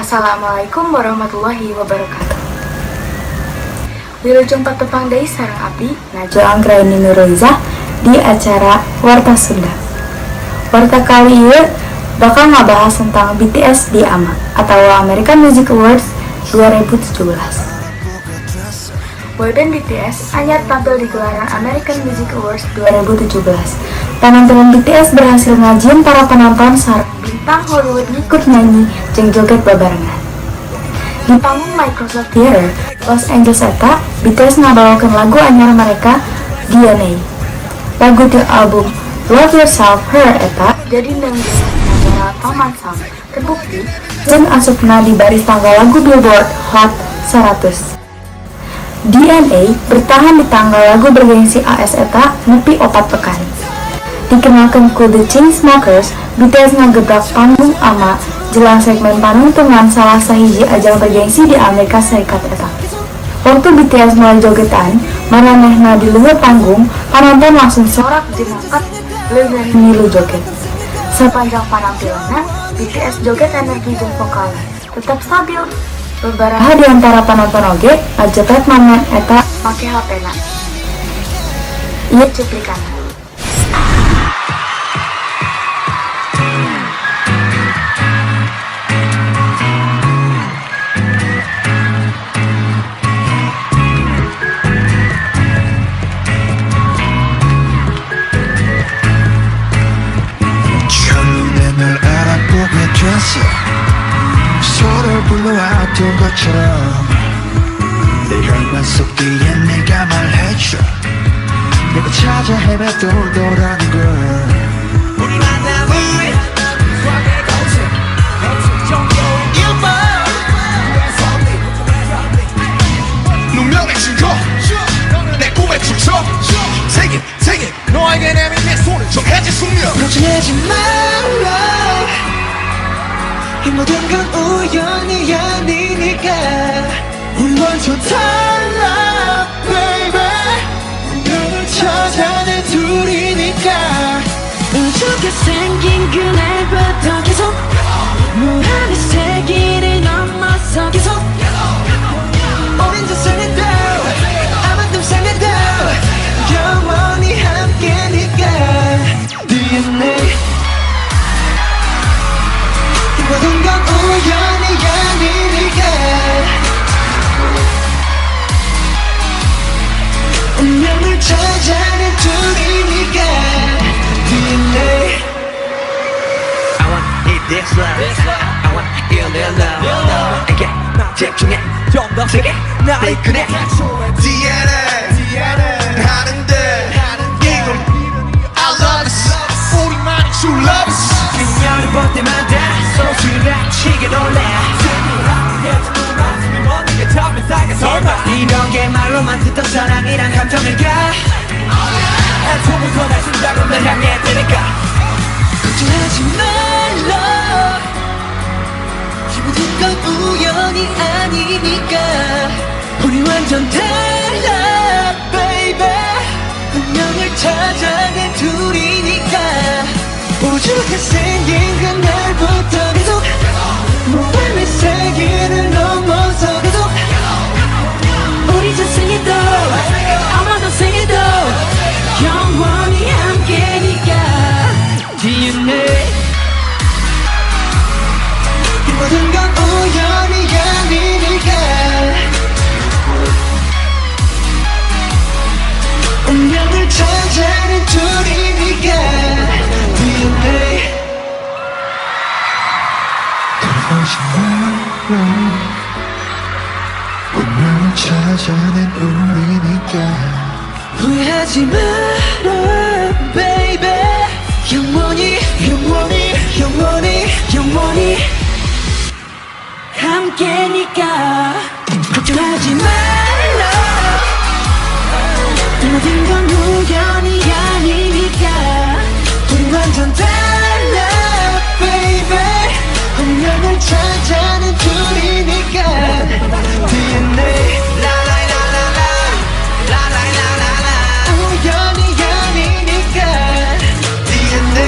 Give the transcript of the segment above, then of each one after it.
Assalamualaikum warahmatullahi wabarakatuh. Wilujeng patepang deui sareng abdi, Najwa Anggraini Nurulizah, di acara Warta Sunda. Warta kali ieu bakal ngabahas tentang BTS di AMA atau American Music Awards 2017. Boyband BTS anyar tampil di gelaran American Music Awards 2017. Penampilan BTS berhasil ngajieun para penonton sareng bintang Hollywood ngikut nyanyi jeung joget babarengan. Di panggung Microsoft Theater, Los Angeles eta, BTS ngabawakeun lagu anyar mereka, DNA. Lagu ti album Love Yourself Her eta jadi neunggeuh nagara Paman Sam, terbukti jeung asupna di baris tangga lagu Billboard Hot 100. DNA bertahan di tangga lagu bergengsi AS eta nepi 4 pekan. Dikenalkan ku The Chainsmokers, BTS ngagebrak panggung AMA jelang segmen panungtungan salah sahiji ajang bergengsi di Amerika Serikat eta. Waktu BTS mulai jogetan, maranehna di luhur panggung, panonton langsung sorak jeung ngangkat leungeun milu joget. Sepanjang panampilanna, BTS joget energi jeung vokalna tetap stabil. Beberapa di antara penonton oge ngajepret momen eta make HP-na. Ieu cuplikanna. 첫눈에 널 알아보게 됐어. 서로를 불러왔던 것처럼 내 혈관 속 DNA가 말해줘. 내가 찾아 헤매도 너라는 걸. 우리 만남은 수학의 공식 1번. 운명의 증거, 내 꿈의 출처. Take it, take it. 너에게 내민 내 손은 정해진 숙명. 걱정하지 말라. 이 모든 건 우연이 아니니까. 우리 완전 달라, baby. 운명을 찾아낸 둘이니까. 우주가 생긴 그날부터 계속 무한의 세기를 넘어서 계속 우린 전생에도 아마 다음 생에도 영원히 함께니까. DNA. 이 모든 건 우연이 아니니까. 운명을 찾아낸 둘이니까. DNA. I want it this love. I want it real love. 에게 집중해 좀더 세게 날 이끄네. DNA 하는데 이건 I love us. 우리만이 true lovers. 그녀를 볼 때마다 서로 지나치게 놀래. 설마 이런 게 말로만 듣던 사랑이란 감정일까? 애초부터 내 심장은 널 향해 뛰니까. 걱정하지 말라. 이 모든 건 우연이 아니니까. 우리 완전 달라, baby. 운명을 찾아낸 둘이니까. 우주가 생긴 그날부터 계속 무한의 세기를 넘어서 계속 우리 전생에도 아마 다음 생에도 영원히 함께니까. DNA. 이 모든 건 우연이 아니니까. 운명을 찾아낸 둘이니까. DNA. 돌아보지 말라. 운명을 찾아낸 우리니까. 후회하지 마라, baby. 영원히 영원히 영원히 영원히 함께니까. 걱정하지 말라. 이 모든 건 우연이 아니니까. 우리 완전 달라, baby. 운명을 찾아낸 둘이니까. DNA. 우연이 아니니까. DNA.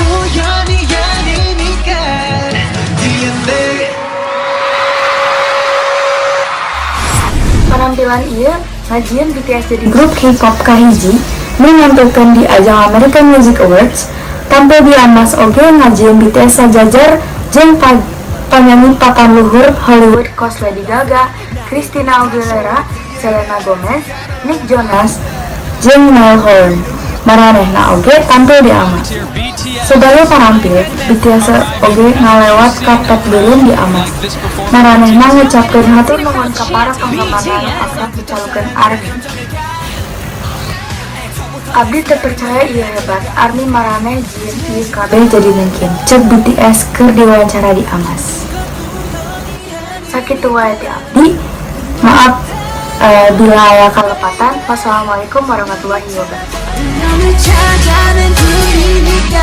우연이 아니니까. Penampilan ieu ngajieun BTS jadi grup K-pop kahiji nu nampilkeun di ajang American Music Awards. Tampil di AMAs oge ngajieun BTS sajajar jeung panyanyi papan luhur Hollywood kos Lady Gaga, Christina Aguilera, Selena Gomez, Nick Jonas, jeung Niall Horan. Maranehna oge tampil di AMAs. Sebagai parampil, BTS oge ngalewat karpet beureum di AMAs. Maranehna ngucapkeun hatur nuhun ka para penggemarna nu akrab dicalukeun ARMY. "Abdi teu percaya ieu hebat, ARMY maraneh jieun ieu kabeh jadi mungkin," cek BTS keur diwawancara di AMAs. Sakitu wae ti abdi. Maaf bila aya kalepatan. Wassalamualaikum warahmatullahi wabarakatuh. 운명을 찾아낸 둘이니까.